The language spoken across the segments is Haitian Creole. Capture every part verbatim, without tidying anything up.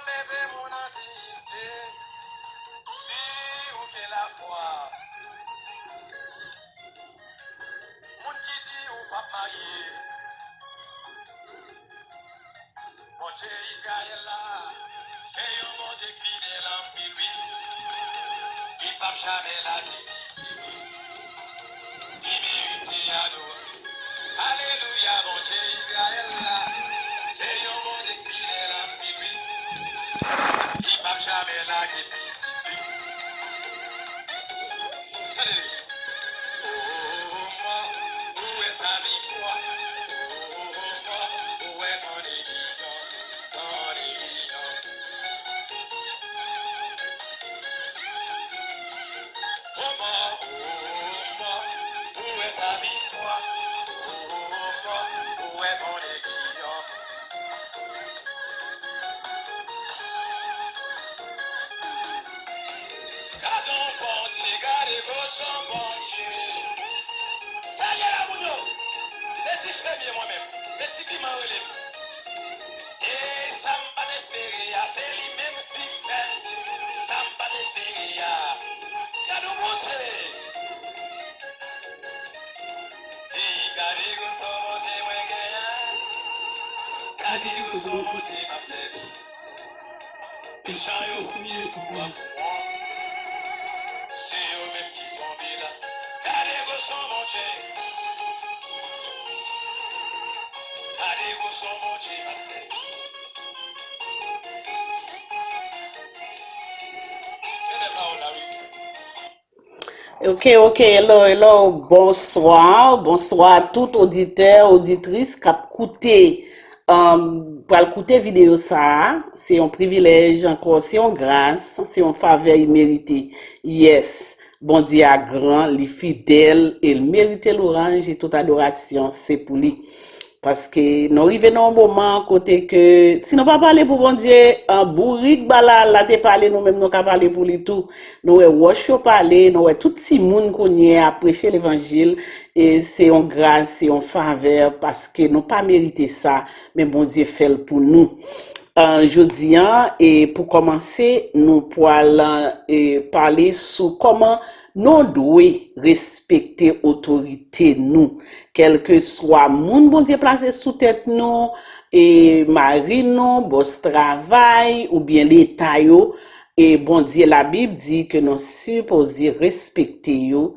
Leve moun an diyite, si ou gen lafwa. Moun ki di ou p ap marye, Bondye Izrayèl la, se yon Bondye k fidèl anpil, wi. Li p ap jamè lage pitit li. Li merite adore. Alelouya, Bondye Izrayèl la, se yon Bondye k fidèl anpil, wi. Li p ap jamè lage pitit li. Tande li. Oh, oh, oh, oh, ou wè ta viktwa. Oh, oh, oh, oh, ou wè tande li, tande li. Oman, oman, ou wè pa viktwa. Oman, ou wè tande li. Gade yon Bondye, gade gwo son Bondye. Seyè la moun yo, meti fèmye mwen menm, meti piman rele m. E sa m pa t espere a, se li menm ki fè m. Sa m pa t espere a. Gade yon Bondye. Ey, gade gwo son Bondye mwen genyen. Gade gwo son Bondye m ap sèvi. Mechan yo kriye tou bò. Se yo menm ki tonbe la. Gade gwo son Bondye. Gade gwo son Bondye m ap sèvi. Ok, ok, hello, hello, bonswa, bonswa a tout oditè, oditris k ap koute, um, pral koute videyo sa a. Se yon privilèj ankò, se yon gras, se yon favè imerite. Yes, Bondye a gran, li fidèl, e l merite lwanj e tout adorasyon, se pou li. Paske nou rive nan yon moman kote ke, si nou pa pale pou Bondye, an bourik Baal la te pale, nou menm nou ka pale pou li tou. Nou wè wòch yo pale, nou wè tout timoun kounye a ap preche levanjil, e se yon gras, se yon favè, paske nou pa merite sa, men Bondye fè l pou nou. An, jodi a, e pou kòmanse, nou pral, e, pale sou kòman nou dwe respekte otorite nou. Kèlkeswa moun Bondye plase sou tèt nou, e mari nou, bòs travay, oubyen leta yo, e Bondye, Labib di ke nou sipoze respekte yo,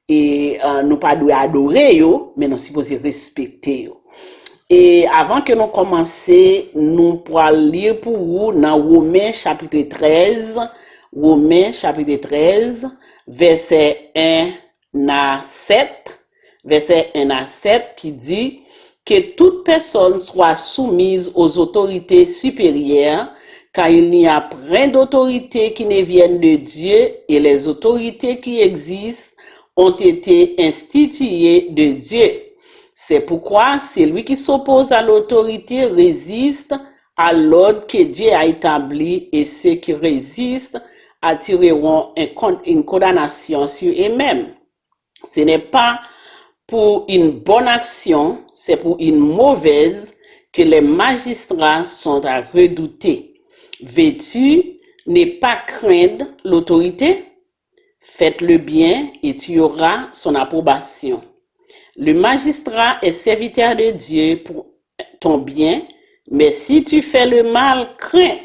e, e, nou pa dwe adore yo, men nou sipoze respekte yo. E avan ke nou kòmanse, nou pral li pou ou nan Women chapit trèz, Women chapit trèz, vèsè en a sèt, vèsè en a sèt ki di, Que toute personne soit soumise aux autorités supérieures, car il n'y a point d'autorité qui ne vienne de Dieu, et les autorités qui existent ont été instituées de Dieu. C'est pourquoi celui qui s'oppose à l'autorité résiste à l'ordre que Dieu a établi, et ceux qui résistent attireront un con-, une condamnation sur eux-mêmes. Ce n'est pas pour une bonne action, c'est pour une mauvaise que les magistrats sont à redouter. Veux-tu ne pas craindre l'autorité? Faites le bien et tu auras son approbation. Le magistrat est serviteur de Dieu pour ton bien, mais si tu fais le mal, crains,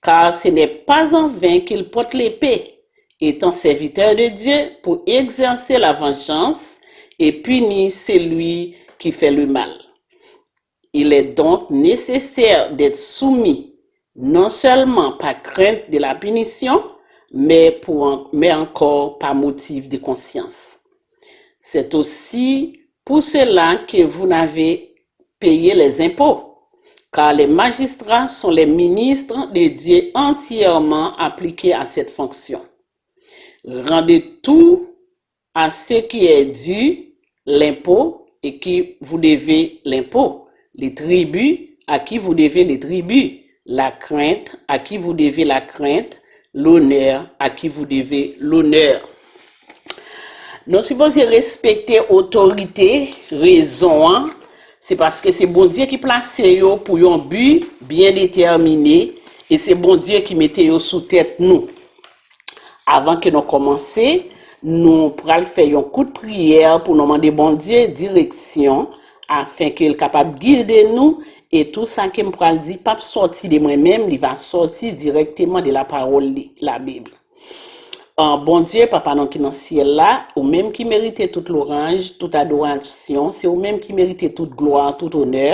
car ce n'est pas en vain qu'il porte l'épée, étant serviteur de Dieu pour exercer la vengeance et punir celui qui fait le mal. Il est donc nécessaire d'être soumis, non seulement par crainte de la punition, mais, pour, mais encore par motif de conscience. C'est aussi pour cela que vous n'avez payé les impôts, car les magistrats sont les ministres de Dieu entièrement appliqués à cette fonction. Rendez tout à ce qui est dû l'impôt et qui vous devez l'impôt, les tributs à qui vous devez les tributs, la crainte à qui vous devez la crainte, l'honneur à qui vous devez l'honneur. Nou sipoze respekte otorite, rezon an, se paske se Bondye ki plase yo pou yon bi byen detèmine, E se Bondye ki mete yo sou tèt nou. Avan ke nou kòmanse, nou pral fè yon kout priyè pou nou mande Bondye direksyon, afen ke l kapab gide nou, e tou sa ke m pral di p ap sòti de mwen menm, li va sòti dirèkteman de la pawòl li, Labib. An, Bondye, Papa nou ki nan syèl la, ou menm ki merite tout lwanj, tout adorasyon, se ou menm ki merite tout glwa, tout onè,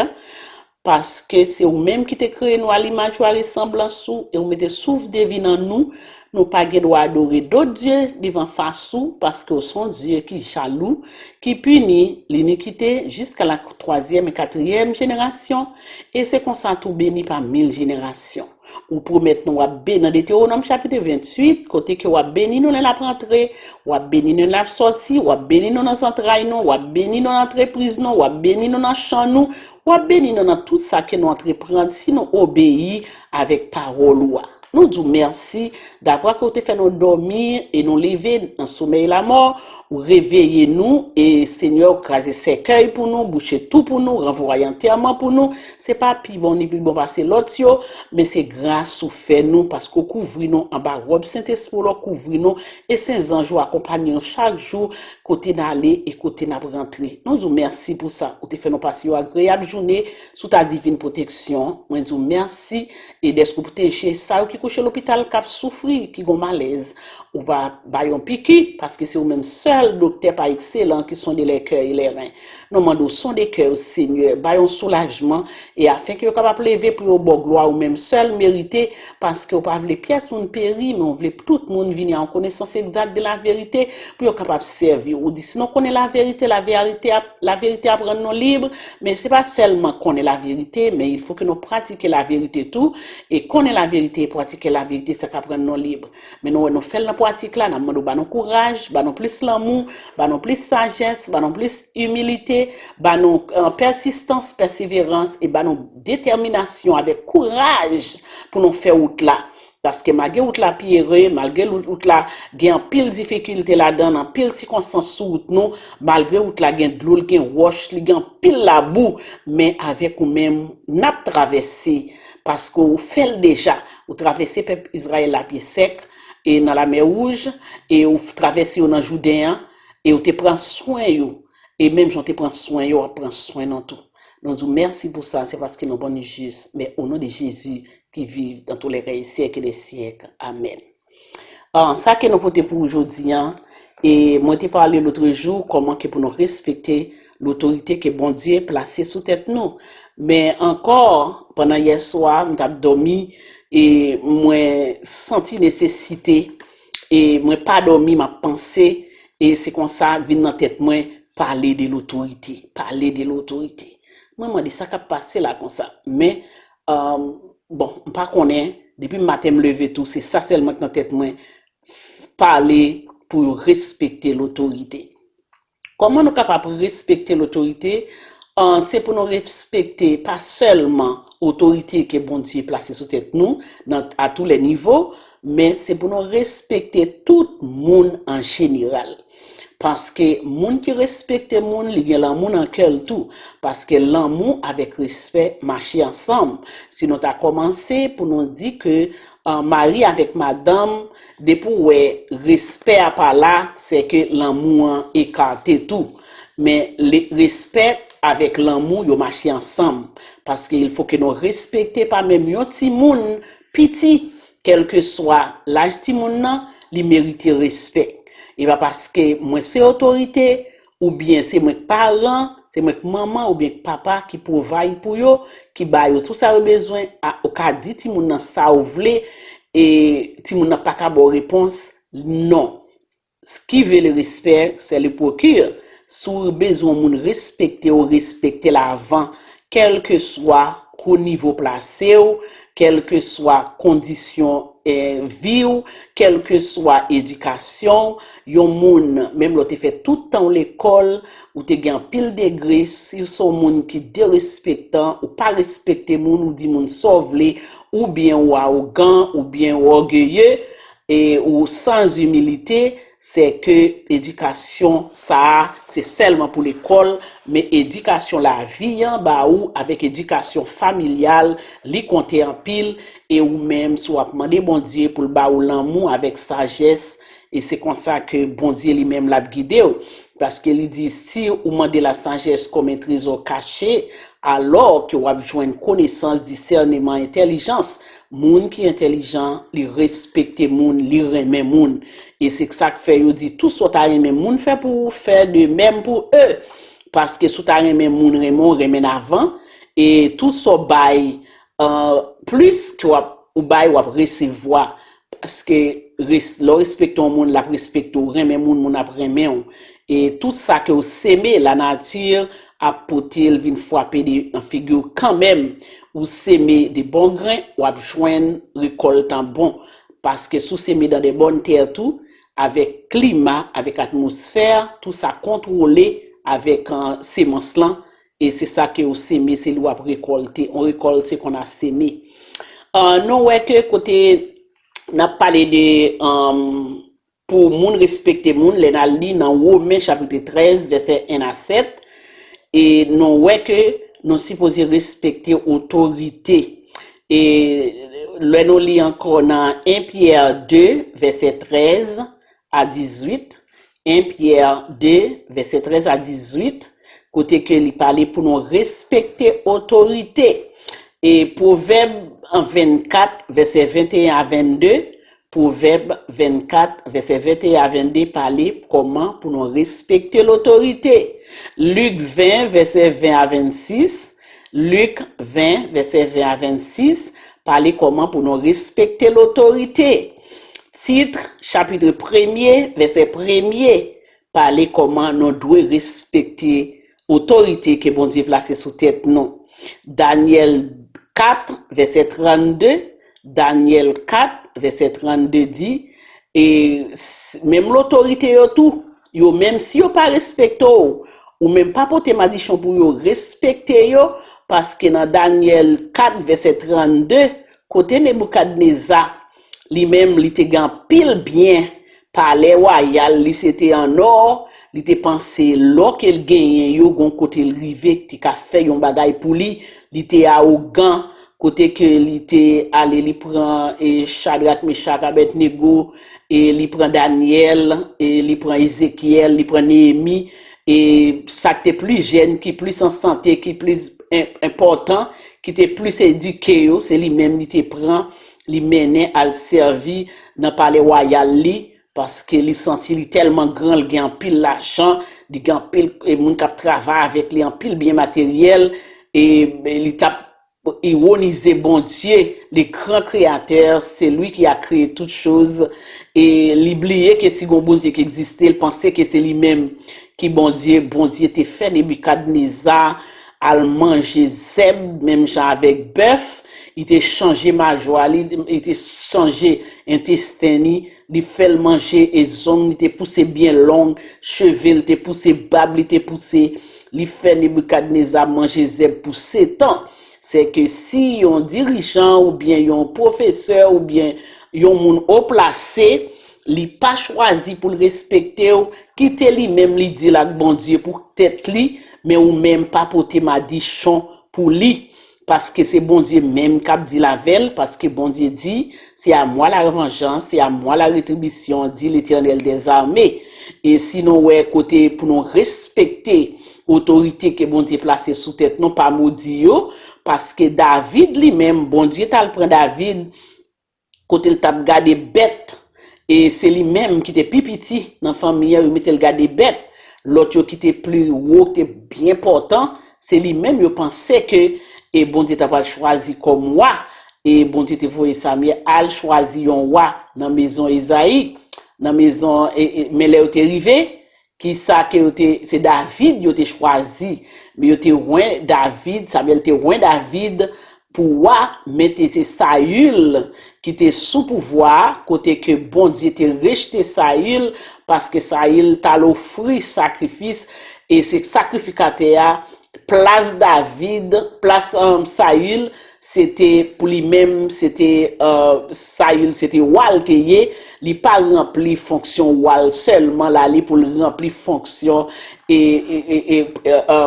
paske se ou menm ki te kreye nou a limaj ou a resanblans ou, e ou mete souf de vi nan nou, nou pa gen dwa adore dòt dye devan fas ou, paske ou se yon Dye ki jalou, ki pini linikite jiska la twazyèm e katriyèm jenerasyon, e se konsa tou beni pa mil jenerasyon. Ou pwomèt nou w ap beni nan Detewonòm chapit venntuit, kote ke w ap beni nou lè n ap rantre, w ap beni nou lè n ap sòti, w ap beni nou nan zantray nou, w ap beni nou nan antrepriz nou, w ap beni nou nan chan nou, w ap beni nou nan tout sa ke nou antreprann si nou obeyi avèk pawòl ou a. Nou di w mèsi davwa ke w te fè nou dòmi e nou leve nan somèy lamò, ou reveye nou, e Senyè, ou kraze sèkèy pou nou, bouche tou pou nou, ranvwaye antèman pou nou. Se pa pi bon ni pi bon pase lòt yo, men se gras ou fè nou, paske w kouvri nou anba wòb Sentespri w la, w kouvri nou, e sen zanj ou akonpanye nou chak jou, kote n ale e kote n ap rantre. Nou di w mèsi pou sa. Ou te fè nou pase yon agreyab jounen sou ta divin pwoteksyon. Mwen di w mèsi, e dèske w pwoteje sa yo ki kouche lopital, k ap soufri, ki gon malèz. Ou va ba yon piki, paske se ou menm sèl doktè pa ekselan ki sonde lè kè e lè ren. Nou mande w sonde kè yo, Senyè, ba yon soulajman, e afen ke yo kapab leve pou yo ba w glwa ou menm sèl merite, paske w pa vle pyès moun peri, men w vle tout moun vini a yon konesans egzak de laverite, pou yo kapab sèvi w. Ou di, si nou konnen laverite, laverite ap, laverite ap rann nou lib, men se pa sèlman konnen laverite, men il faut que nou pratike laverite tou, e konnen laverite e pratike laverite, sa k ap rann nou lib. Men nou wè nou fè l nan pratik la, n ap mande w ba nou kouraj, ba nou plis lanmou, ba nou plis sajès, ba nou plis imilite, ba nou, eh, pèsistans, pèseverans, e ba nou detèminasyon avèk kouraj pou nou fè wout la. Paske malgre wout la pyere, malgre wout la gen anpil difikilte ladan, anpil sikonstans sou wout nou, malgre wout la gen dlo, l gen wòch, li gen anpil labou, men avèk ou menm, n ap travèse, paske ou fè l deja. Ou travèse pèp Izrayèl la pye sèk, e nan Lamè Wouj, e ou travèse yo nan Jouden an, e ou te pran swen yo, e menm jan w te pran swen yo, w ap pran swen nou tou. Nou di w mèsi pou sa, se paske nou bon e jis, men o non de Jezi ki viv dans tous les règnes siècles des siècles. Amèn. Ah, sa ke nou pote pou ou jodi a, e mwen te pale lotrejou kòman ke pou nou respekte lotorite ke Bondye plase sou tèt nou. Men ankò, pandan yè swa, m t ap dòmi, e mwen santi nesesite, e mwen pa dòmi, m ap panse, e se konsa vin nan tèt mwen, pale de lotorite, pale de lotorite. Mwen mande sa k ap pase la konsa. Men, um, bon, m pa konnen, depi maten m leve tou, se sa sèlman k nan tèt mwen, pale pou yo respekte lotorite. Kòman nou kapab respekte lotorite? An, se pou nou respekte pa sèlman otorite ke Bondye plase sou tèt nou, nan, à tous les niveaux, men se pou nou respekte tout moun an jeneral. Paske moun ki respekte moun, li gen lanmou nan kè l tou. Paske lanmou avèk respè mache ansanm. Si nou ta kòmanse pou nou di ke, ah, mari avèk madanm, depi w wè respè a pa la, se ke lanmou an ekate tou. Men le, respè avèk lanmou, yo mache ansanm. Paske il faut que nou respekte pa menm yon timoun piti, kèlkeswa laj timoun nan, li merite respè. E pa paske mwen se otorite, oubyen se mwen k paran, se mwen k manman, oubyen k papa ki pwovay pou yo, ki ba yo tout sa yo bezwen, a, ou ka di timoun nan sa ou vle, e timoun nan pa ka ba w repons, non. Qui veut le respect, c'est le procure. Si w bezwen yon moun respekte w, respekte l avan, kèlkeswa ki nivo plase w, kèlkeswa kondisyon, eh, vi w, kèlkeswa edikasyon w, yon moun, menm lè w te fè tout tan w lekòl, ou te gen anpil degre, si w se yon moun ki derespektan, ou pa respekte moun, ou di moun sa w vle, oubyen ou awogan, oubyen ou ògeye, e ou san imilite, Se ke edikasyon sa a, se sèlman pou lekòl, men edikasyon lavi an ba ou avèk edikasyon familyal, li konte anpil, e ou menm, si w ap mande Bondye pou l ba ou lanmou avèk sajès, e se konsa ke Bondye li menm l ap gide w. Paske li di, si ou mande la sagesse comme un trésor caché, alò ke w ap jwenn konesans, disèneman, entèlijans. Moun ki entèlijan, li respekte moun, li renmen moun. E se sa k fè yo di, tou sa w ta renmen moun fè pou ou, fè de menm pou eux. Paske si w ta renmen moun renmen w, renmen n avan. E tou sa w bay, euh, plis ke w ap, ou bay, w ap resevwa. Paske res, lè w respekte yon moun, l ap respekte w. Renmen moun, moun ap renmen w. E tout sa ke w seme, lanati ap pote l vin frape de, nan figi w kanmenm. Ou seme de bon grenn, w ap jwenn rekòlt an bon. Paske si w seme dans de bonnes terres tou, avèk klima, avèk atmosfè, tou sa kontwole avèk, euh, semans lan. E se sa ke w seme, se li w ap rekòlte. On récolte ce qu'on a semé. Euh, nou wè ke kote n ap pale de, euh, pou moun respekte moun, lè n al li nan Women chapit trèz, vèsè en a sèt, e nou wè ke nou sipoze respekte otorite. E lè nou li ankò nan en Pyè de, vèsè trèz a dizuit, en Pyè de, vèsè trèz a dizuit, kote ke li pale pou nou respekte otorite. E Pwovèb vennkat, vèsè venteyen a vennde, Pwovèb vennkat, vèsè venteyen a vennde pale kòman pou nou respekte lotorite. Lik ven, vèsè ven a vennsis, Lik ven, vèsè ven a vennsis, pale kòman pou nou respekte lotorite. Tit, chapit premye, vèsè premye, pale kòman nou dwe respekte otorite ke Bondye plase sou tèt nou. Danyèl kat, vèsè trannde, Danyèl kat, vèsè trannde di, e s-, menm lotorite yo tou, yo menm si yo pa respekte w, ou menm pa pote madichon pou yo respekte yo, paske nan Danyèl kat, vèsè trannde, kote Neboukadneza, li menm, li te gen anpil byen, palè wayal li se te an nò, li te panse lò ke l genyen yo, gon kote l rive, ki te ka fè yon bagay pou li, li te awogan, kote ke li te ale, li pran, e, Chadrak, Mechak, Abèdnego, e li pran Danyèl, e li pran Ezekyèl, li pran Neyemi, e sa k te pli jèn, ki plis an sante, ki plis en-, enpòtan, ki te plis edike yo, se li menm li te pran, li mennen al sèvi nan palè wayal li, paske li santi li tèlman gran, li gen anpil lajan, li gen anpil, e, moun k ap travay avèk li, anpil byen materyèl, e, e li t ap iwonize Bondye, le grand créateur, celui qui a créé toutes choses, e li bliye ke si gon Bondye ki egziste, li panse ke se li menm ki Bondye. Bondye te fè Nebikadneza al manje zèb, menm jan avèk bèf, li te chanje majwa li, li te chanje entesten li, li fè l manje e zong li te pouse byen long, cheve l te pouse, bab li te pouse, li fè Nebikadneza manje zèb pou setan. Se ke si yon dirijan oubyen yon pwofesè oubyen yon moun o plase, li pa chwazi pou l respekte w, kite li menm li di l ak Bondye pou tèt li, men ou menm pa pote madichon pou li. Paske se Bondye menm k ap di l avè l, paske Bondye di, c'est à moi la vengeance, c'est à moi la rétribution, dit l'Éternel des armées. E si nou wè kote pou nou respekte otorite ke Bondye plase sou tèt nou, pa modi yo, paske David li menm, Bondye t al pran David kote l t ap gade bèt, e se li menm ki te pi piti nan fanmi an, yo mete l gade bèt. Lòt yo ki te pli wo, ki te byen enpòtan, se li menm yo panse ke, e, Bondye ta pral chwazi kòm wa, e Bondye te voye Samyèl al chwazi yon wa nan mezon Ezayi, nan mezon, e, e, men lè yo te rive, kisa ke yo te, se David yo te chwazi, men yo te wen David, Samyèl te wen David pou wa, men te se Sayil ki te sou pouvwa a, kote ke Bondye te rejte Sayil, paske Sayil t al ofri sakrifis, e se sakrifikatè a, plas David, plas, um, Sayil, se te pou li menm, se te, Sayil se te wa l te ye, li pa ranpli fonksyon wa l sèlman, l ale pou l ranpli fonksyon e, e, e, e, e,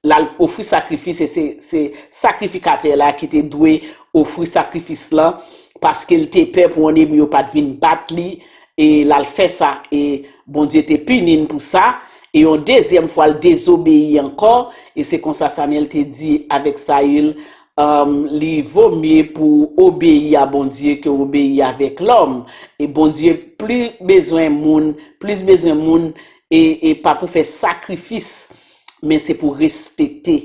l al ofri sakrifis, e se, se sakrifikatè la ki te dwe ofri sakrifis lan, paske l te pè pou ènmi yo pa t vin bat li, e l al fè sa, e Bondye te pini l pou sa, e yon dezyèm fwa l dezobeyi ankò, e se konsa Samyèl te di avèk Sayil, um, li vo mye pou obeyi a Bondye ke obeyi avèk lòm. E Bondye pli bezwen moun, plis bezwen moun, e, e pa pou fè sakrifis, men se pou respekte.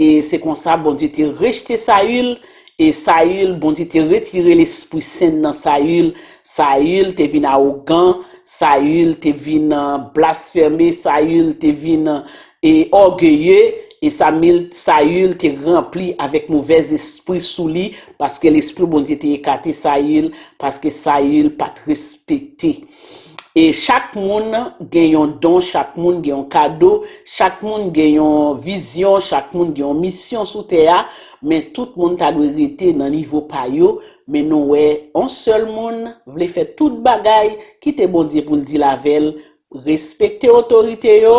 E se konsa Bondye te rejte Sayil, e Sayil, Bondye te retire lespri sen nan Sayil. Sayil te vin awogan, Sayil te vin blasfeme, Sayil te vin e ògeye, e Samil, Sayil te ranpli avèk movèz espri sou li, paske lespri Bondye te ekate Sayil, paske Sayil pa t respekte. E chak moun gen yon don, chak moun gen yon kado, chak moun gen yon vizyon, chak moun gen yon misyon sou tè a, men tout moun ta dwe rete nan nivo pa yo, men nou wè yon sèl moun vle fè tout bagay, kite Bondye pou l di l avè l, respekte otorite yo,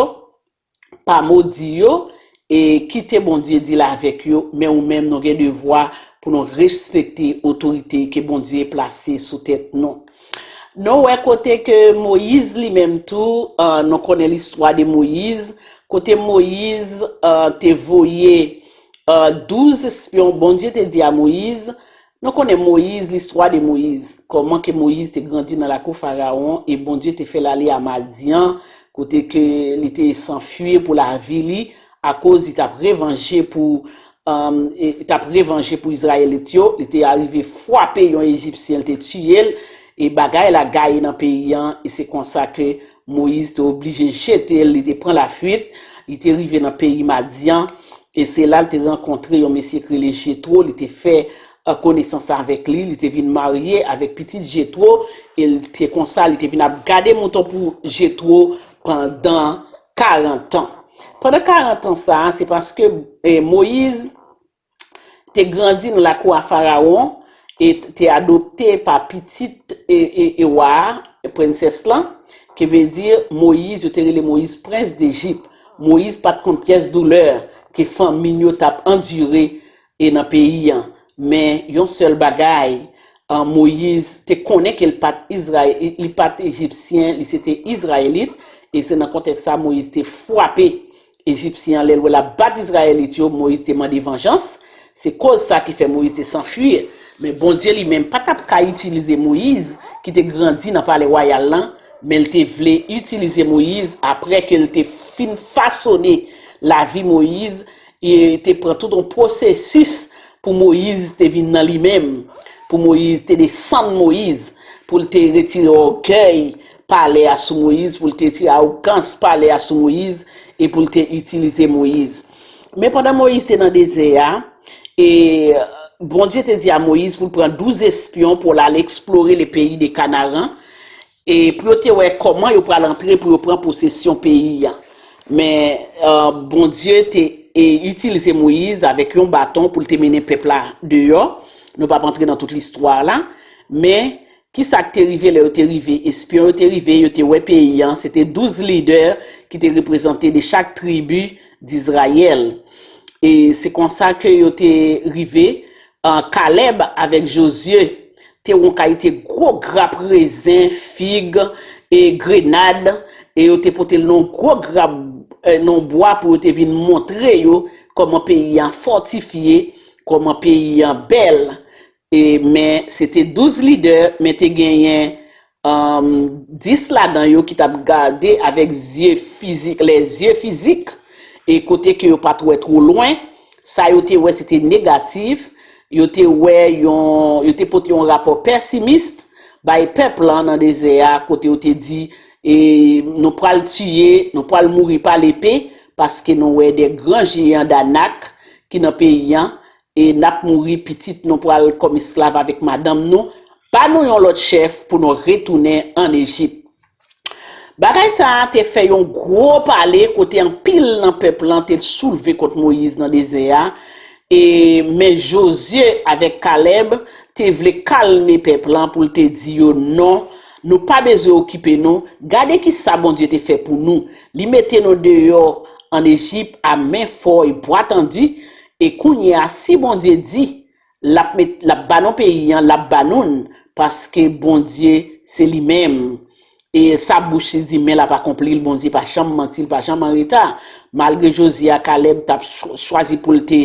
pa modi yo, e kite Bondye di l avèk yo, men ou menm nou gen devwa pou nou respekte otorite ke Bondye plase sou tèt nou. Nou wè kote ke Moyiz li menm tou, nou konnen listwa de Moyiz, kote Moyiz te voye douz espyon, Bondye te di a Moyiz, nou konnen Moyiz, listwa de Moyiz, kòman ke Moyiz te grandi nan lakou Farawon e Bondye te fè l ale a Madyan, kote ke li te sanfye pou lavi li, akoz li t ap revanje pou, um, e, li t ap revanje pou Izrayelit yo, li te arive frape yon Ejipsyen, li te tiye l, e bagay la gaye nan peyi an, e se konsa ke Moyiz te oblije jete l, li te pran lafuit, li te rive nan peyi Madyan, e se la l te rankontre yon mesye ki rele Jetwo, li te fè konesans avèk li, li te vin marye avèk pitit Jetwo, e te konsa, li te vin ap gade mouton pou Jetwo pandan karant an. Pandan karant an sa a, se paske, e, Moyiz te grandi nan lakou a Farawon e te adopte pa pitit e, e, e wa a, prensès lan, ki vle di Moyiz, yo te rele Moyiz prens Dejip. Moyiz pa t konn pyès doulè ke fanmi n yo t ap andire e nan peyi an. Men yon sèl bagay, Moyiz te konnen ke li pa t Izrayel, li pa t Ejipsyen, li se te Izrayelit, e se nan kontèks sa Moyiz te frape Ejipsyen an, lè l wè l ap bat Izrayelit yo, Moyiz te mande vanjans. Se koz sa ki fè Moyiz te sanfye. Men Bondye li menm pa t ap ka itilize Moyiz, ki te grandi nan palè wayal lan, men l te vle itilize Moyiz apre ke l te fin fasone lavi Moyiz, e te pran tout yon pwosesis pou Moyiz te vin nan li menm, pou Moyiz te desann Moyiz, pou l te retire ògèy palè a sou Moyiz, pou l te retire awogans palè a sou Moyiz, e pou l te itilize Moyiz. Men pandan Moyiz te nan dezè a, e Bondye te di a Moyiz pou l pran douz espyon pou l al eksplore le peyi de Kanaran, e pou yo te wè kòman yo pral antre pou yo pran posesyon peyi a. Men, e, Bondye te, e, itilize Moyiz avèk yon baton pou l te mennen pèp la deyò. Nou p ap antre nan tout listwa la. Men, kisa k te rive lè yo te rive? Espyon yo te rive, yo te wè peyi an. Se te douz lidè ki te reprezante de chak tribi d Izrayèl. E se konsa ke yo te rive, e, Kalèb avèk Jozye te wè yon kalite gwo grap rezen, fig e grenad, e yo te pote l nan yon gwo grap, e, nan yon bwa pou yo te vin montre yo kòman peyi an fòtifye, kòman peyi an bèl. E, men se te douz lidè, men te genyen, e, dis ladan yo ki t ap gade avèk zye fizik, lèzye fizik, e kote ke yo pa t wè twò lwen. Sa yo te wè se te negatif. Yo te wè yon, yo te pote yon rapò pesimis bay pèp lan nan dezè a, kote yo te di, e, nou pral tiye, nou pral mouri pa lepe, paske nou wè de gran jeyan d Anak ki nan peyi an, e n ap mouri, pitit nou pral kòm esklav avèk madanm nou. Ba nou yon lòt chèf pou nou retounen ann Ejip. Bagay sa a te fè yon gwo pale kote anpil nan pèp lan te soulve kont Moyiz nan dezè a, E, men Jozye avèk Kalèb te vle kalme pèp lan pou l te di yo, "Non, nou pa bezwen okipe nou. Gade ki sa Bondye te fè pou nou. Li mete nou deyò ann Ejip a men fò e bwa tandi. E kounye a, si Bondye di l ap met, l ap ba nou peyi an, l ap ba nou l, paske Bondye se li menm." E sa bouch li di, men l ap akonpli l. Bondye pa janm manti, l pa janm an reta. Malgre Jozye a Kalèb t ap chwazi pou l te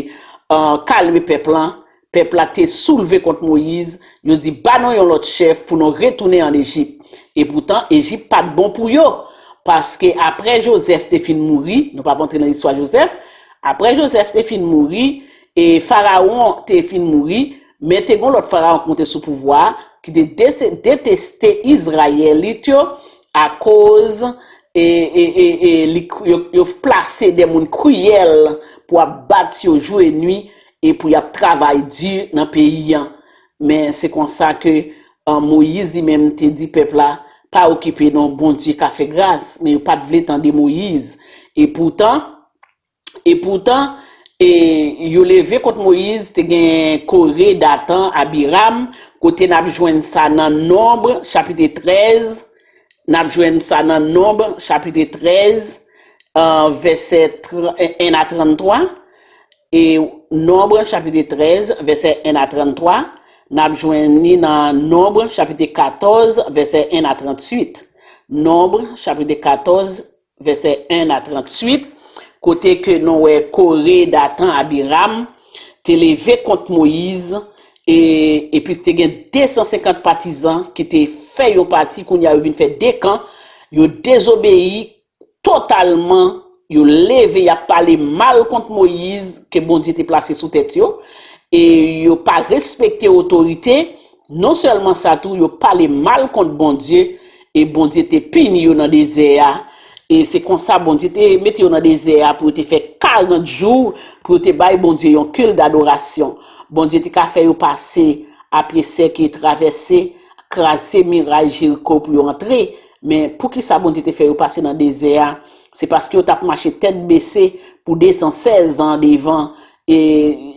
uh, kalme pèp lan, pèp la te soulve kont Moyiz. Yo di, "Ba nou yon lòt chèf pou nou retounen ann Ejip." Epoutan, Ejip pa t bon pou yo. Paske apre Jozèf te fin mouri, nou p ap antre nan listwa Jozèf, apre Jozèf te fin mouri, e Farawon te fin mouri, men te gen lòt Farawon ki monte sou pouvwa a, ki te deteste Izrayelit yo akoz e, e, e, e, li, yo, yo plase de moun kriyèl pou ap bat yo jou e nwi e pou y ap travay di nan peyi an. Men se konsa ke uh, Moyiz li menm te di pèp la, "Pa okipe non, Bondye ka fè gras," men yo pa t vle tande Moyiz. Epoutan, epoutan, e yo leve kont Moyiz, te gen Kore, Datan, Abiram, kote n ap jwenn sa nan Nonb, chapit trèz, n ap jwenn sa nan Nonb, chapit trèz, uh, vèsè en a tranntwa, e Nonb, chapit trèz, vèsè en a tranntwa, n ap jwenn li nan Nonb, chapit katòz, vèsè en a tranntuit. Nonb, chapit katòz, vèsè en a tranntuit, kote ke nou wè Kore, Datan, Abiram te leve kont Moyiz, e, epi te gen de san senkant patizan ki te fè yon pati, kounye a yo vin fè de kan, yo dezobeyi totalman, yo leve, y ap pale mal kont Moyiz ke Bondye te plase sou tèt yo, e yo pa respekte otorite, non sèlman sa tou, yo pale mal kont Bondye, e Bondye te pini yo nan dezè a. E se konsa Bondye te mete yo nan dezè a pou yo te fè karant jou, pou yo te bay Bondye yon kilt dadorasyon. Bondye te ka fè yo pase a pye sèk e travèse, kraze miray Jeriko pou yo antre. Men poukisa Bondye te fè yo pase nan dezè a? Se paske yo t ap mache tèt bese pou de san sèz an devan e,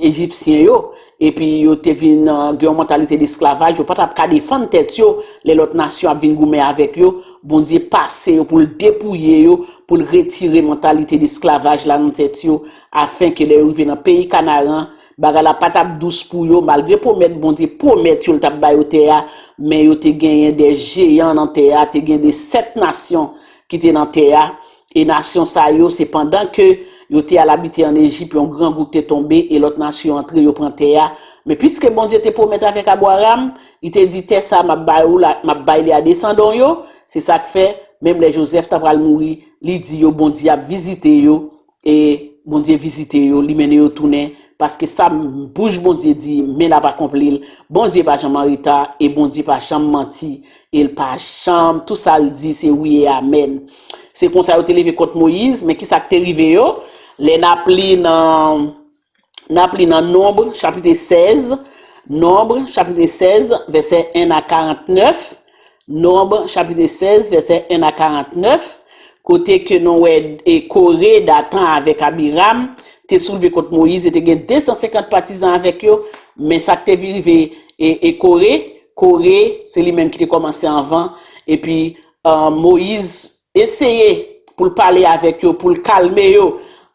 Ejipsyen yo. Epi yo te vin uh, gen yon mantalite desklavaj, yo pa t ap ka defann tèt yo lè lòt nasyon ap vin goumen avèk yo. Bondye pase yo pou l depouye yo, pou l retire mantalite desklavaj la nan tèt yo, afen ke lè yo rive nan peyi Kanaran, bagay la pa t ap dous pou yo, malgre pwomèt Bondye pwomèt yo, l t ap ba yo tè a, men yo te genyen de jeyan nan tè a, te gen de sèt nasyon ki te nan tè a, e nasyon sa yo, se pandan ke yo te al abite ann Ejip, yon gran gwoup te tonbe, e lòt nasyon antre, yo pran tè a. Men piske Bondye te pwomèt avèk Abraram, li te di, "Tè sa, m ap bay ou la, m ap bay li a desandan w yo," se sa k fè, menm lè Jozèf ta pral mouri, li di yo, Bondye ap vizite yo, e Bondye vizite yo, li mennen yo tounen, paske sa bouch Bondye di, men l ap akonpli l. Bondye pa janm an reta, e Bondye pa janm manti, e l pa janm, tou sa l di, se wi e amèn. Se konsa yo te leve kont Moyiz, men ki sa k te rive yo? Lè n ap li nan, n ap li nan Nonb, chapit sèz, Nonb, chapit sèz, vèsè en a karantnèf, Nonb, chapit sèz, vèsè en a karantnèf, kote ke nou wè e Kore, Datan avèk Abiram te soulve kont Moyiz, e te gen de san senkant patizan avèk yo, men sa k te rive e, e Kore, Kore, se li menm ki te kòmanse anvan, epi uh, Moyiz eseye pou l pale avèk yo, pou l kalme yo.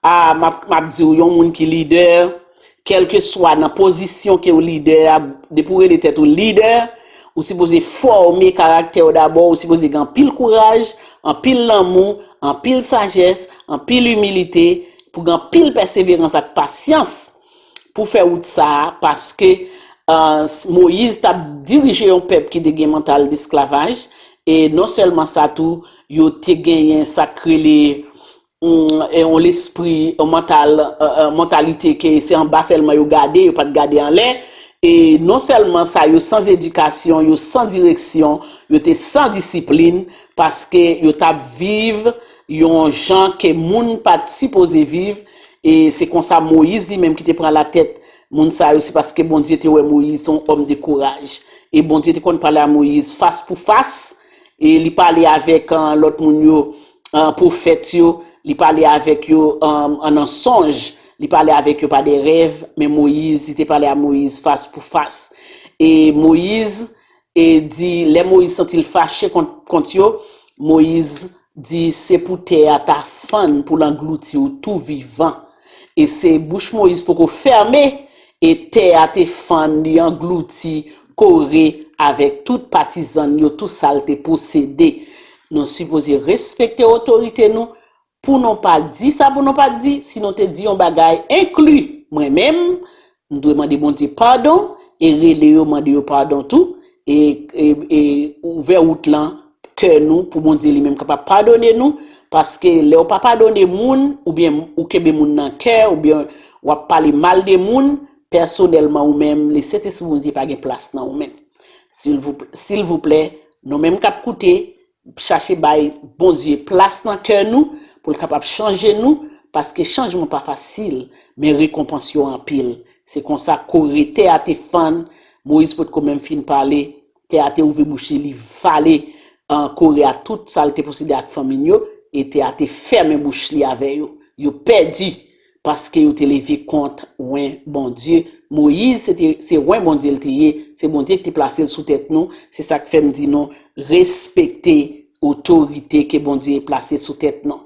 A, m ap, m ap di w, yon moun ki lidè, kèlkeswa nan pozisyon ke w lidè a, depi w rele tèt ou lidè, ou sipoze fòme karaktè w dabò, ou sipoze gen anpil kouraj, anpil lanmou, anpil sajès, anpil imilite, pou gen anpil pèseverans ak pasyans pou fè wout sa a, paske uh, Moyiz t ap dirije yon pèp ki te gen mantal desklavaj, e non sèlman sa tou, yo te genyen sa k rele yon lespri, yon mantal, mantalite ke se anba sèlman yo gade, yo pa t gade anlè. E non sèlman sa, yo san edikasyon, yo san direksyon, yo te san disiplin, paske yo t ap viv yon jan ke moun pa t sipoze viv. E se konsa Moyiz li menm ki te pran latèt moun sa yo, se paske Bondye te wè Moyiz se yon òm de kouraj. E Bondye te konn pale a Moyiz fas pou fas, e li pale avèk uh, lòt moun yo, uh, pwofèt yo, li pale avèk yo uh, an nan sonj. Li pale avèk yo pa de rèv, men Moyiz, li te pale a Moyiz fas pou fas. E Moyiz, e di, lè Moyiz santi l fache kont, kont yo, Moyiz di, se pou tè a ta fann pou l anglouti w tou vivan. E se bouch Moyiz poko fèmen, e tè a te fann, li anglouti Kore avèk tout patizan l yo, tout sa l te posede. Nou sipoze respekte otorite nou, pou nou pa di sa pou nou pa di, si nou te di yon bagay, enkli mwen menm, m dwe mande Bondye padon, e rele yo, mande yo padon tou, e, e, e ouvè wout lan, kè nou, pou Bondye li menm kapab padone nou, paske lè w pa padone moun, oubyen ou kenbe moun nan kè, oubyen w ap pale mal de moun, pèsonèlman ou menm, le Sentespri Bondye pa gen plas nan ou menm. Silvouplè, silvouplè, nou menm k ap koute, chache bay Bondye plas nan kè nou, pou l kapab chanje nou, paske chanjman pa fasil, men rekonpans yo anpil. Se konsa Kore, tè a te fann, Moyiz potko menm fin pale, tè a te ouvri bouch li, li vale, an, Kore a tout sa l te posede ak fanmi l yo, e tè a te fèmen bouch li avè yo. Yo pèdi, paske yo te leve kont wen Bondye. Moyiz, se te, se wen Bondye l te ye, se Bondye ki te plase l sou tèt nou, se sa k fè m di nou, respekte otorite ke Bondye plase sou tèt nou.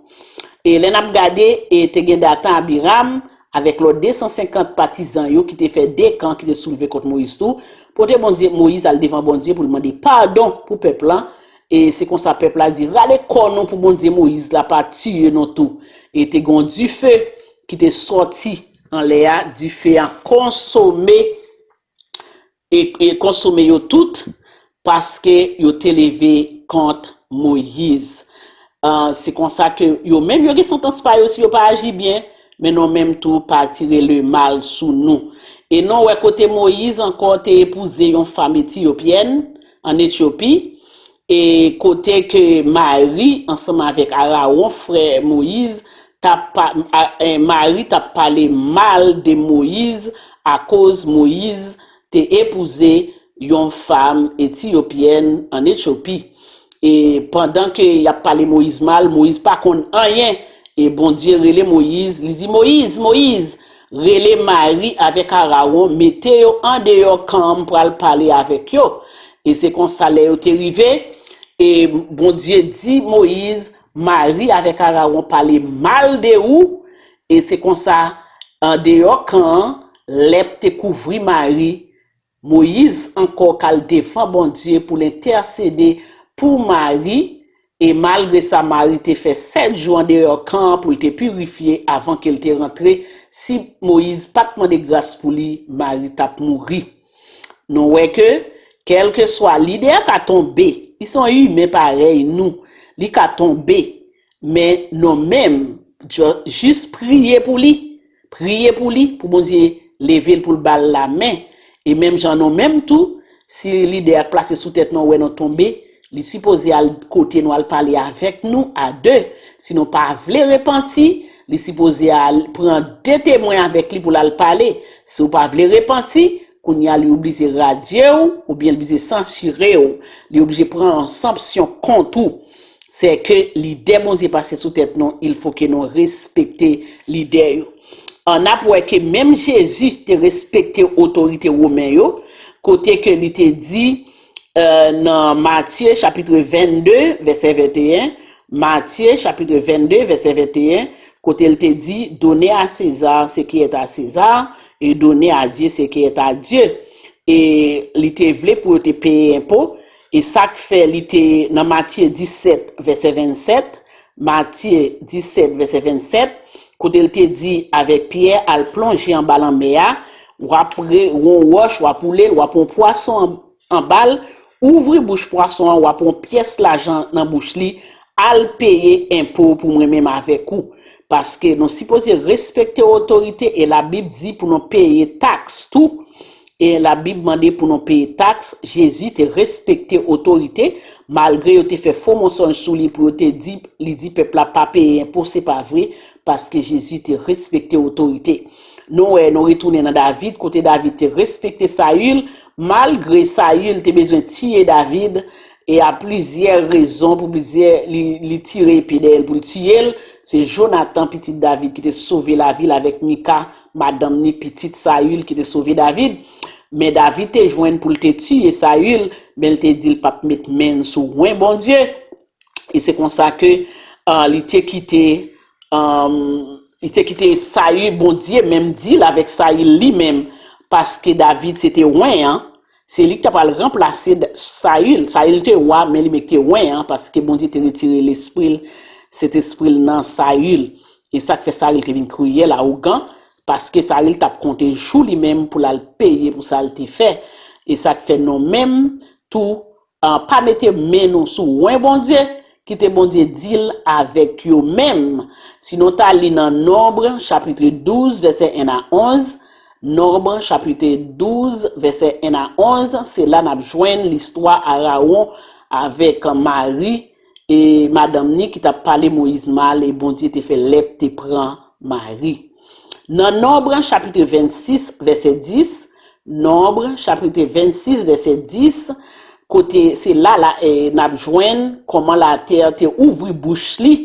E lè n ap gade, e te gen Datan, Abiram, avèk lòt de san senkant patizan yo ki te fè de kan ki te soulve kont Moyiz tou, pote Bondye, Moyiz al devan Bondye pou l mande padon pou pèp lan, e se konsa pèp la di, rale kò nou pou Bondye Moyiz la pa tiye nou tou. E te gen yon dife ki te sòti anlè a, dife a konsome, e, e konsome yo tout, paske yo te leve kont Moyiz. Ah, se konsa ke yo menm yo gen santans pa yo si yo pa aji byen, men nou menm tou pa tire lemal sou nou. E nou wè kote Moyiz ankò te epouze yon fanm etiyopyèn ann Etyopi, e kote ke Mari ansanm avèk Arawon, frè Moyiz, t ap pa, a, e, Mari t ap pale mal de Moyiz akoz Moyiz te epouze yon fanm etiyopyèn ann Etyopi. E pandan ke y ap pale Moyiz mal, Moyiz pa konn anyen. E Bondye rele Moyiz, li di, Moyiz, Moyiz, rele Mari avèk Arawon, mete yo andeyò kan an, m pral pale avèk yo. E se konsa lè yo te rive, e Bondye di Moyiz, Mari avèk Arawon pale mal de ou, e se konsa, andeyò kan an, lèp te kouvri Mari, Moyiz ankò k al devan Bondye pou l entèsede pou Mari, e malgre sa, Mari te fè sèt jou andeyò kan an pou l te pirifye avan ke l te rantre. Si Moyiz pa t mande gras pou li, Mari t ap mouri. Nou wè ke, kèlkeswa lidè a ka tonbe, li se yon imen parèy nou, li ka tonbe, men nou menm, jis priye pou li, priye pou li, pou Bondye leve l, pou l ba l lamen. E menm jan nou menm tou, si lidè a k plase sou tèt nou wè nou tonbe, li sipoze al kote nou, al pale avèk nou a de. Si nou pa vle repanti, li sipoze al pran de temwen avèk li pou l al pale. Si w pa vle repanti, kounye a li oblije radye w, oubyen li oblije sansire w, li oblije pran yon sanksyon kont ou. Se ke lidè Bondye pase sou tèt nou, il fo ke nou respekte lidè yo. Ann ap wè ke menm Jezi te respekte otorite women yo, kote ke li te di, euh, nan Matye chapit vennde, vèsè venteyen, Matye chapit vennde, vèsè venteyen, kote l te di, donner à César ce qui est à César, et donner à Dieu ce qui est à Dieu. E li te vle pou yo te peye enpo, e sa k fè li te nan Matye disèt, vèsè vennsèt, Matye disèt, vèsè vennsèt, kote l te di avèk Pyè, al plonje anba lanmè a, w ap re, yon wòch, w ap woule l, w ap yon pwason an, anba l, ouvri bouch pwason an, w ap yon pyès lajan nan bouch li, al peye enpo pou mwen menm avèk ou. Paske nou sipoze respekte otorite, e Labib di pou nou peye taks tou. E Labib mande pou nou peye taks. Jezi te respekte otorite, malgre yo te fè fo mansonj sou li pou yo te di, li di pèp la pa peye enpo, se pa vre, paske Jezi te respekte otorite. Nou wè, nou retounen nan David, kote David te respekte Sayil, malgre Sayil te bezwen tiye David, e a plizyè rezon, pou plizyè, li, li tire epe dèyè l pou l tiye l. Se Jonatan, pitit David, ki te sove lavi l avèk Mika, madanm ni, pitit Sayil, ki te sove David. Men David te jwenn pou l te tiye Sayil, men l te di l p ap met men l sou wen Bondye. E se konsa ke uh, li te kite um, li te kite Sayil, Bondye menm di l avèk Sayil li menm, paske David se te wen an, se li ki ta pral ranplase Sayil. Sayil te wa, men li menm te wen an, paske Bondye te retire lespri l, Sentespri l nan Sayil. E sa k fè Sayil te vin kriyèl, awogan, paske Sayil t ap konte jou li menm pou l al peye pou sa l te fè. E sa k fè nou menm tou, pa mete men nou sou wen Bondye, kite Bondye deal avèk yo menm. Si nou ta li nan Nonb, chapit douz, vèsè en a onz, Nonb, chapit douz, vèsè en a onz, se la n ap jwenn listwa Arawon avèk Mari, e madanm ni ki t ap pale Moyiz mal, e Bondye te fè lèp te pran Mari. Nan Nonb, chapit vennsis, vèsè dis, Nonb, chapit vennsis, vèsè dis, kote se la, la e, n ap jwenn kòman latè te ouvri bouch li,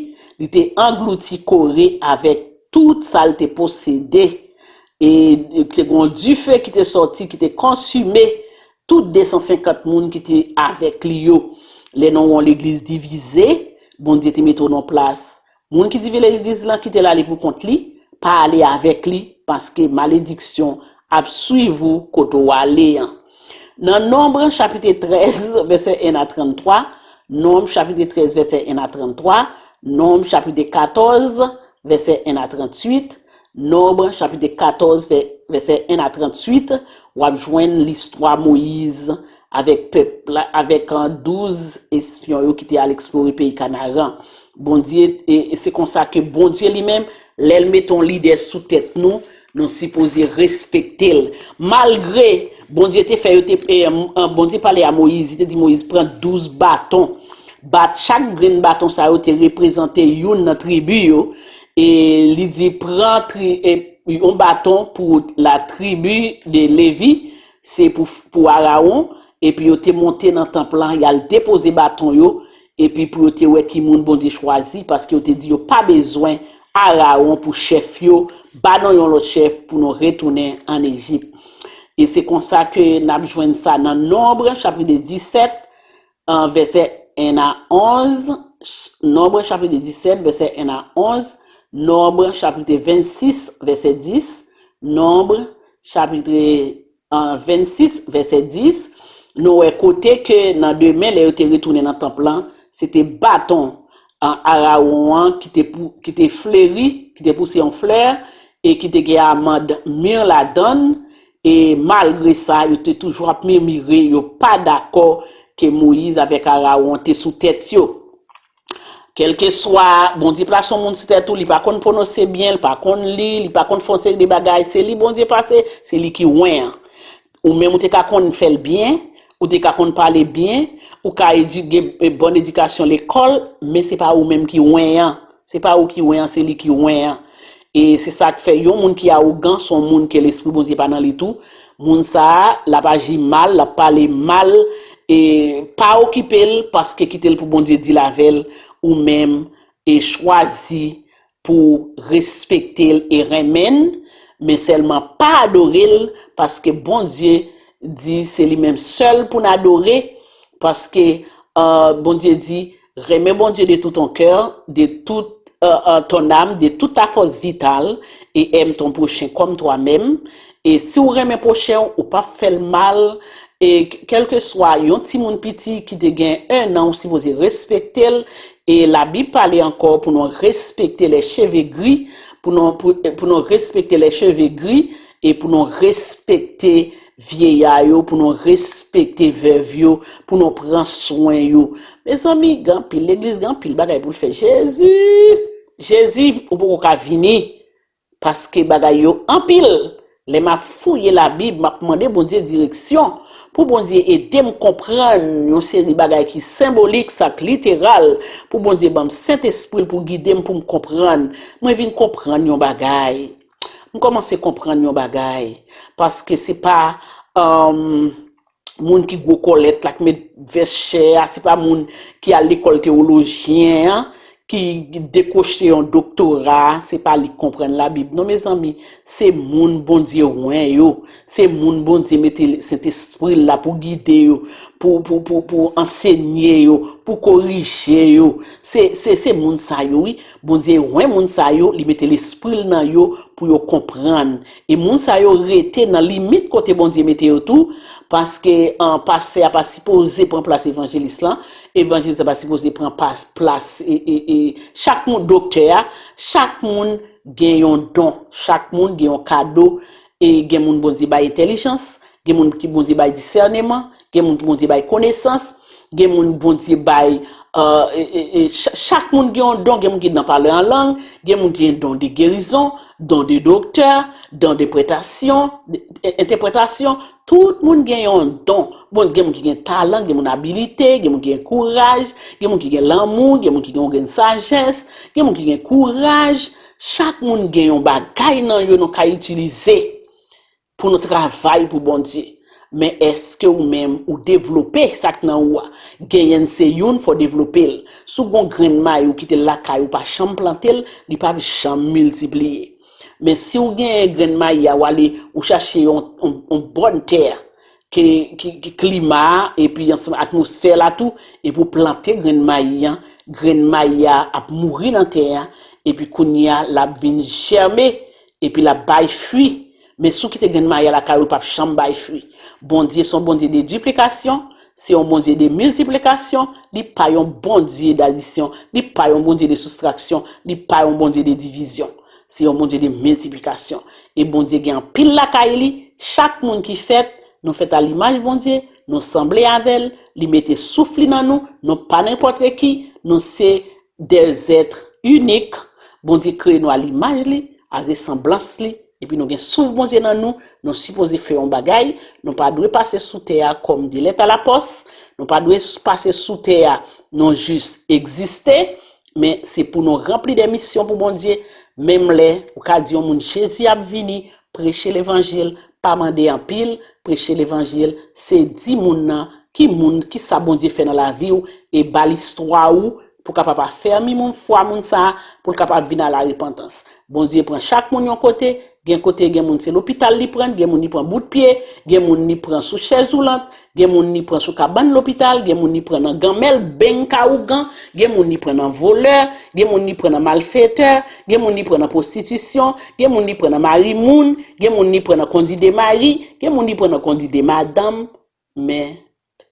li te anglouti Kore avèk tout sa l te posede. E te gen yon dife ki te sòti, ki te konsime tout de san senkant moun ki te avèk li yo. Lè nou wè yon legliz divize, Bondye te mete w nan plas. Moun ki divize legliz lan, kite l ale pou kont li, pa ale avèk li, paske malediksyon ap swiv ou kote w ale an. Nan Nonb, chapit trèz, vèsè en a tranntwa, Nonb, chapit trèz, vèsè en a tranntwa, Nonb, chapit katòz, vèsè en a tranntuit, Nonb, chapit katòz, vè- vèsè en a tranntuit, w ap jwenn listwa Moyiz avèk pèp la, avèk an, douz espyon yo ki te al eksplore peyi Kanaran. Bondye, e, e se konsa ke Bondye li menm, lè l mete yon lidè sou tèt nou, nou sipoze respekte l. Malgre Bondye te fè yo te, e, an, Bondye pale a Moyiz, li te di Moyiz pran douz baton. Bat, chak grenn baton sa yo te reprezante youn nan tribi yo. E li di, pran tri, e, yon baton pou la tribi de Levi, se pou, pou Arawon, epi yo te monte nan tanp lan, y al depoze baton yo, epi pou yo te wè ki moun Bondye chwazi, paske yo te di yo pa bezwen Arawon pou chèf yo, ba nou yon lòt chèf pou nou retounen ann Ejip. E se konsa ke n ap jwenn sa nan Nonb, chapit disèt, an vèsè en a onz, Nonb, chapit disèt, vèsè en a onz, Nonb, chapit vennsis, vèsè dis, Nonb, chapit an, vennsis, vèsè dis, nou wè kote ke nan demen, lè yo te retounen nan tanp lan, se te baton, an, Arawon an ki te, pou, ki te fleri, ki te pouse yon flè, e ki te gen amand mir ladan l, e malgre sa, yo te toujou ap mimire, yo pa dakò ke Moyiz avèk Arawon te sou tèt yo. Kèlkeswa, Bondye plase yon moun sou tèt ou, li pa konn pwononse byen, li pa konn li, li pa konn fè yon seri de bagay, se li Bondye plase, se li ki wen an. Ou menm ou te ka konn fè l byen, ou te ka konn pale byen, ou ka edi, gen bòn edikasyon lekòl, men se pa ou menm ki wen an. Se pa ou ki wen an, se li ki wen an. E se sa k fè yon moun ki awogan, se yon moun ke lespri Bondye pa nan li tou. Moun sa a, l ap aji mal, l ap pale mal, e pa okipe l, paske kite l pou Bondye deal avè l, ou menm, e chwazi pou respekte l e renmen l, men sèlman pa adore l, paske Bondye di se li menm sèl pou n adore, paske, e, Bondye di, renmen Bondye de tout ton cœur, de toute, e, e, ton âme, de toute ta force vitale, et aime ton prochain comme toi-même. E si w renmen pwochen w, ou p ap fè l mal. E k- kèlkeswa yon timoun piti ki te gen en an, ou sipoze respekte l. E Labib pale ankò pou nou respekte les cheveux gris, pou nou, pou, pou nou respekte les cheveux gris, e pou nou respekte vyeya yo, pou nou respekte vèv yo, pou nou pran swen yo. Mezanmi, gen anpil legliz, gen anpil bagay pou l fè. Jezi! Jezi, ou poko ka vini. Paske bagay yo anpil. Lè m ap fouye Labib, m ap mande Bondye direksyon. Pou Bondye ede m konprann yon seri bagay ki senbolik, sa k literal. Pou Bondye ban m Sentespri l pou gide m, pou m konprann. Mwen vin konprann yon bagay. M kòmanse konprann yon bagay. Paske se pa, um, moun ki gwo kòlèt la, ki met vès chè a, se pa moun ki al lekòl tewolojyen an, ki dekwoche yon doktora, se pa li k konprann Labib. Non, mezanmi, se moun Bondye wen yo. Se moun Bondye mete Sentespri l la pou gide yo, pou, pou, pou, pou ansenye yo, pou korije yo. Se, se, se moun sa yo, wi. Bondye wen moun sa yo, li mete lespri l nan yo pou yo konprann. E moun sa yo rete nan limit kote Bondye mete yo tou, paske an, pastè a pa sipoze pran plas evanjelis lan, evanjelis la pa sipoze pran pas, plas e, e, e, chak moun, doktè a, chak moun gen yon don, chak moun gen yon kado, e gen moun Bondye bay entèlijans, gen moun ki Bondye bay disèneman, gen moun ki Bondye bay konesans, gen moun Bondye bay, euh, e, e, e, cha- chak moun gen yon don, gen moun ki nan pale an lang, gen moun ki gen don de gerizon, don de doktè, don de pretasyon, de- e- entèpretasyon. Tout moun gen yon don. Bon, gen moun ki gen talan, gen moun abilite, gen moun ki gen kouraj, gen moun ki gen lanmou, gen moun ki gen yon grenn sajès, gen moun ki gen kouraj. Chak moun gen yon bagay nan yo nou ka itilize pou nou travay pou Bondye. Men èske ou menm ou devlope sa k nan ou a? Genyen se youn, fò w devlope l. Si w gen yon grenn mayi ou kite l lakay ou, pa janm plante l, li p ap janm miltipliye. Men si w genyen grenn mayi a, w ale, ou chache yon, yon, yon bòn tè ki, ki, ki klima a, epi ansanm atmosfè la tou, epi w plante grenn mayi an, grenn mayi a ap mouri nan tè a, epi kounye a, l ap vin jèmen, epi l ap bay fwi. Men si w kite grenn mayi a lakay ou, l p ap janm bay fwi. Bondye se yon Bondye de diplikasyon, se yon Bondye de miltiplikasyon, li pa yon Bondye dadisyon, li pa yon Bondye de soustraksyon, li pa yon Bondye de divizyon. Se yon Bondye de miltiplikasyon. E Bondye gen anpil lakay li, chak moun ki fèt, nou fèt a limaj Bondye, nou sanble avè l, li mete souf li nan nou, nou pa nenpòt ki, nou se des êtres uniques. Bondye kreye nou a limaj li, a resanblans li, epi nou gen souf Bondye nan nou, nou sipoze fè yon bagay, nou pa dwe pase sou tè a kòm de lèt a lapòs, nou pa dwe pase sou tè a, nou jis egziste, men se pou nou ranpli de misyon pou Bondye, menm lè ou ka di yon moun Jezi ap vini, preche levanjil, pa mande anpil, preche levanjil, se di moun nan ki moun, ki sa Bondye fè nan lavi w, e ba l istwa ou, pou kapab afèmi moun, fwa moun sa a, pou l kapab vin a la repantans. Bondye pran chak moun yon kote, gen kote gen moun se lopital li pran, gen moun li pran bout pye, gen moun li pran sou chèz woulant, gen moun li pran sou kabann lopital, gen moun li pran nan ganmèl, beng ka ougan, gen moun li pran nan volè, gen moun li pran nan malfetè, gen moun li pran nan pwostitisyon, gen moun li pran nan mari moun, gen moun li pran nan kondi de mari, gen moun li pran nan kondi de madanm. Men,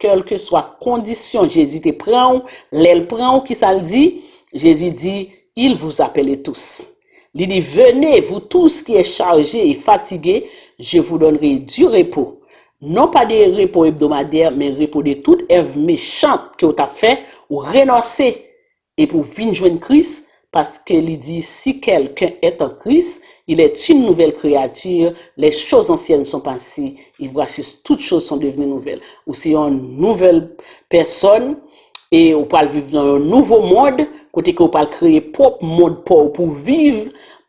kèlkeswa kondisyon Jezi te pran w, lè l pran w, kisa l di? Jezi di, il vous appelle tous. Li di, venez, vous tous qui êtes chargés et fatigués, je vous donnerai du repos. Non pa de repo ebdomadè, men repo de tout èv mechan ke w t ap fè, ou renonse. Epi w vin jwenn Kris, paske li di, si quelqu'un est en Christ, il est une nouvelle créature, les choses anciennes sont passées, et voici, toutes choses sont devenues nouvelles. Ou se yon nouvèl pèsòn, e ou pral viv nan yon nouvo mond, kote ke ou pral kreye pwòp mond pa w pou w viv,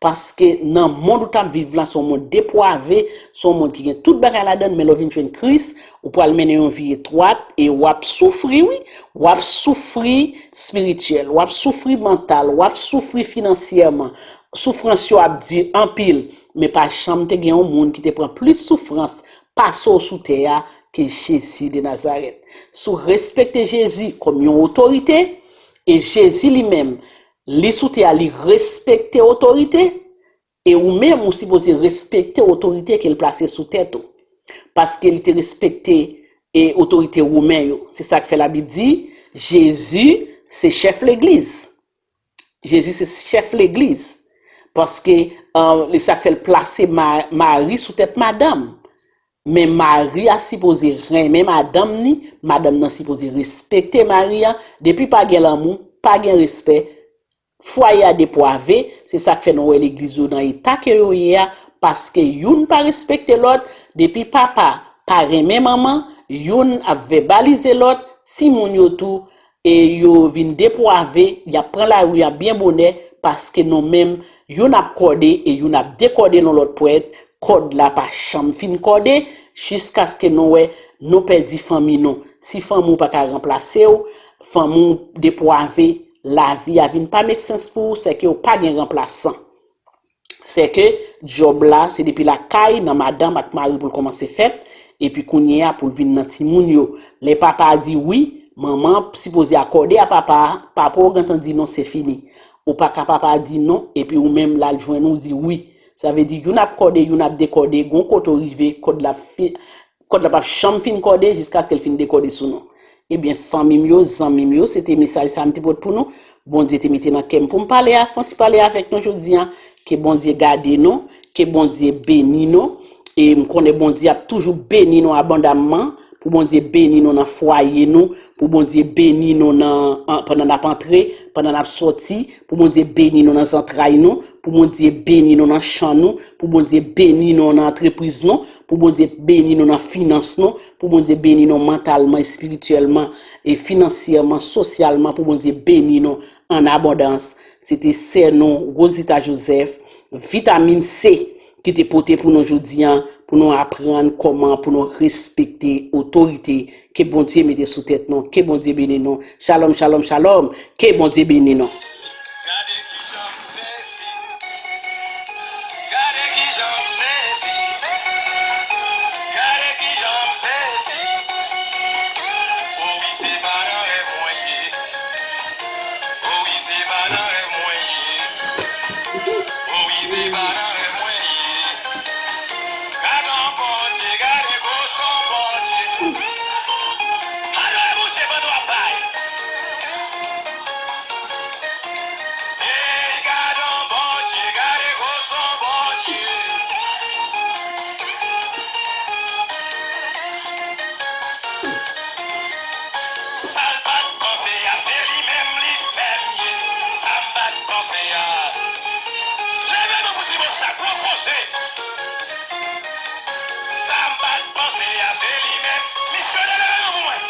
paske nan mond ou t ap viv la, se yon mond depwave, se yon mond ki gen tout bagay ladan l, men lè w vin jwenn Kris, ou pral mennen yon vi etwat, e w ap soufri, wi, w ap soufri espirityèl, w ap soufri mantal, w ap soufri finansyèman. Soufrans yo ap di anpil, men pa janm te gen yon moun ki te pran plis soufrans pase w sou tè a ke Jezi de Nazarèt. Si w respekte Jezi kòm yon otorite, e Jezi li menm, li sou tè a, li respekte otorite, e ou menm ou sipoze respekte otorite ke l plase sou tèt ou. Paske li te respekte e otorite women yo. Se sa k fè Labib di, Jezi se chèf legliz. Jezi se chèf legliz. Paske, euh, se sa k fè l plase Ma- Mari sou tèt madanm. Men mari a sipoze renmen madanm ni, madanm nan sipoze respekte mari a. Depi pa gen lanmou, pa gen respè, fwaye a depwave, se sa k fè nou wè legliz yo nan eta ke yo ye a, paske youn pa respekte lòt, depi papa pa renmen manman, youn ap vèbalize lòt, timoun yo tou, e yo vin depwave, y ap pran lari a byen bonè, paske nou menm, youn ap kòde e youn ap dekòde nan lòt pwèt, kòd la pa janm fin kòde, jiskaske nou wè nou pèdi fanmi nou. Si fanmi w pa ka ranplase w, fanmi w depwave, lavi a vin pa make sense pou ou, sèke w pa gen ranplasan. Sèke djòb la, se depi lakay, nan madanm ak mari pou l kòmanse fèt, epi kounye a pou l vin nan timoun yo. Lè papa a di wi, manman an sipoze akòde a papa a, papa w gentan di non, se fini. Ou pa ka papa a di non, epi ou menm l al jwenn ou di wi. Sa vle di youn ap kòde, youn ap dekòde, gon kote w rive, kòd la ap fi-, kòd la p ap janm fin kòde jiskaske l fin dekòde sou nou. Ebyen, fanmi m yo, zanmi m yo, se te mesaj sa a m te pote pou nou. Bondye te mete nan kè m pou m pale a, fè yon ti pale avèk nou jodi a. Ke Bondye gade nou, ke Bondye beni nou. E m konnen Bondye ap toujou beni nou abondamman, pou Bondye beni nou nan fwaye nou, pou Bondye beni nou nan, an, pandan n ap antre, pandan n ap sòti, pou Bondye beni nou nan zantray nou, pou Bondye beni nou nan chan nou, pou Bondye beni nou nan antrepriz nou, pou Bondye beni nou nan finans nou, pou Bondye beni nou mantalman, espirityèlman, e finansyèman, sosyalman, pou Bondye beni nou an abondans. Se te sè nou, Rosita Joseph, Vitamin C, ki te pote pou nou jodi a, pou nou aprann kòman pou nou respekte otorite. Ke Bondye mete sou tèt nou, ke Bondye beni nou. Shalom, shalom, shalom. Ke Bondye beni nou. Gade kijan m sezi. Gade kijan m sezi. Gade kijan m sezi. O wi, se pa nan rèv mwen ye. O wi, se pa nan rèv mwen ye. O wi, se pa nan rèv mwen ye. Gade yon Bondye, gade gwosè yon Bondye. Adore Bondye pandan w ap bay. Ey, gade yon Bondye, gade gwosè yon Bondye. Sa l pa t panse a, se li menm li fè m ye. Sa m pa t panse a. Leve men pou ti mo sa, gwo koze. Sa m pa t panse a, se li menm. Misyonè, leve men pou mwen.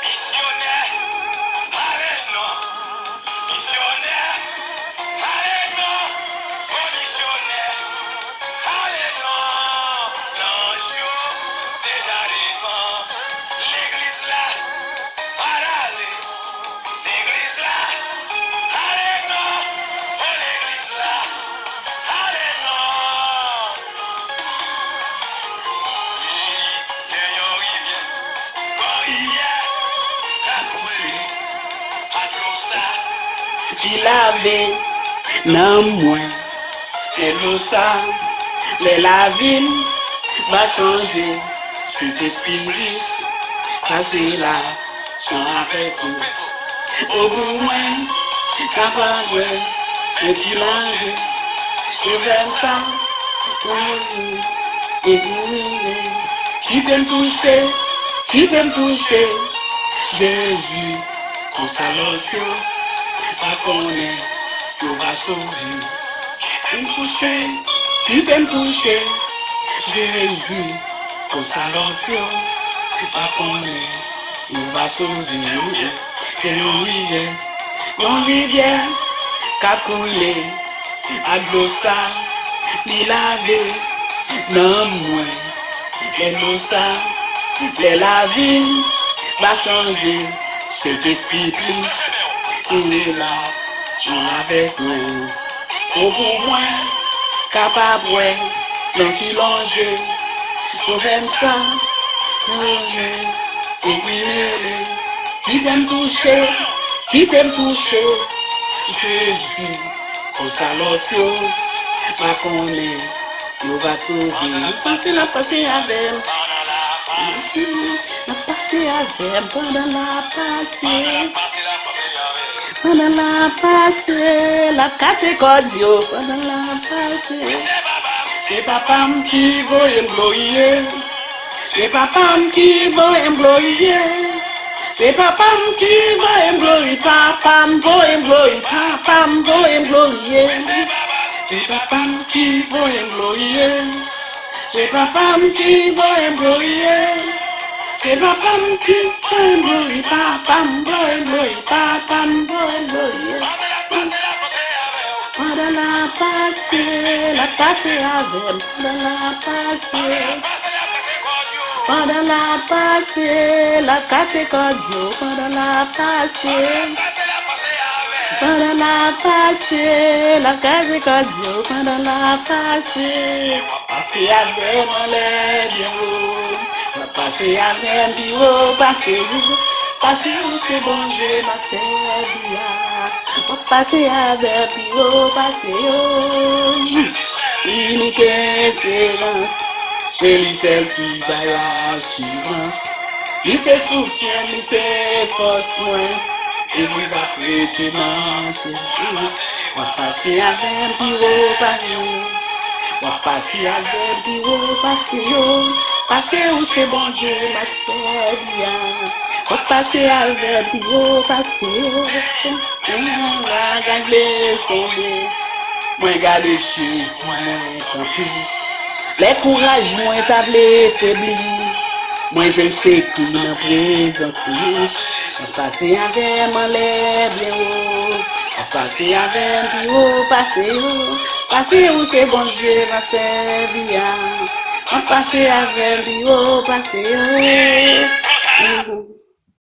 Misyonè, ale non. Misyonè, ale non. O misyonè, ale non. Lanj yo deja devan. Legliz la, pa t ale. Legliz la, ale non. O legliz la, ale non. Wi, gen yon rivyè, yon rivyè k ap koule. A dlo sa, li lave nanm mwen. E dlo sa, lè lavi m va chanje, Sentespri m plis pase la jan avèk ou. O pou mwen kapab wè, men ki lanje, Sovè m sa, mwen e pou mwen. Kite m touche, kite m touche, Jezi, konsa lòt yo pa konnen yo va sove. Kite m touche, kite m touche, Jezi, konsa lòt yo pa konnen yo va sove yo. Gen yon rivyè, yon rivyè k ap koule, ak dlo sa, li lave nanm mwen. Gen dlo sa, lè lavi m va chanje, Sentespri plis koule la jan avèk ou. O pou mwen kapab wè nan ki lanje, Sovè m sa, mwen e wi mele. Kite m touche, kite m touche, Jezi, konsa lòt yo pa konnen yo va sove. L ap pase, l ap pase avè m. L ap pase avè m pandan l ap pase. Pandan l ap pase, l ap kase kòd yo. Pandan l ap pase. Se papa m ki voye m gloriye. Se papa m ki voye m gloriye. Se papa m ki voye m gloriye. Papa m voye m gloriye. Papa m voye m gloriye. Se papa m ki voye m gloriye. Se papa m ki voye m gloriye. Se papa m ki pran dlo, papa m pran dlo, papa m pran dlo. Pandan l ap pase, l ap pase avè m. Pandan l ap pase, pandan l ap pase, l ap kase kòd yo. Pandan l ap pase, pandan l ap pase, l ap kase kòd yo. Pandan l ap pase, w ap pase avè m anlè byen wo. W ap pase avè m pi wo pase yo. Pase ou se Bondye m ap sèvi a. W ap pase avè m pi wo pase yo. Li ki esperans, se li sèl ki bay asirans. Li se soutyen, li se fòs mwen, e li p ap rete mache. W ap pase avè m pi wo pase yo. W ap pase avè m pi wo pase yo. Pase ou se Bondye m ap sèvi a. W ap pase avè m pi wo pase yo. Lagaj vle sonde. Mwen gade Jezi, mwen kanpe. Lè kouraj mwen ta vle febli, mwen jwenn sekou nan prezans li. W ap pase avè m anlè byen wo. W ap pase avè m pi wo pase yo. Pase ou se Bondye m ap sèvi a. W ap pase avè m pi wo pase yo.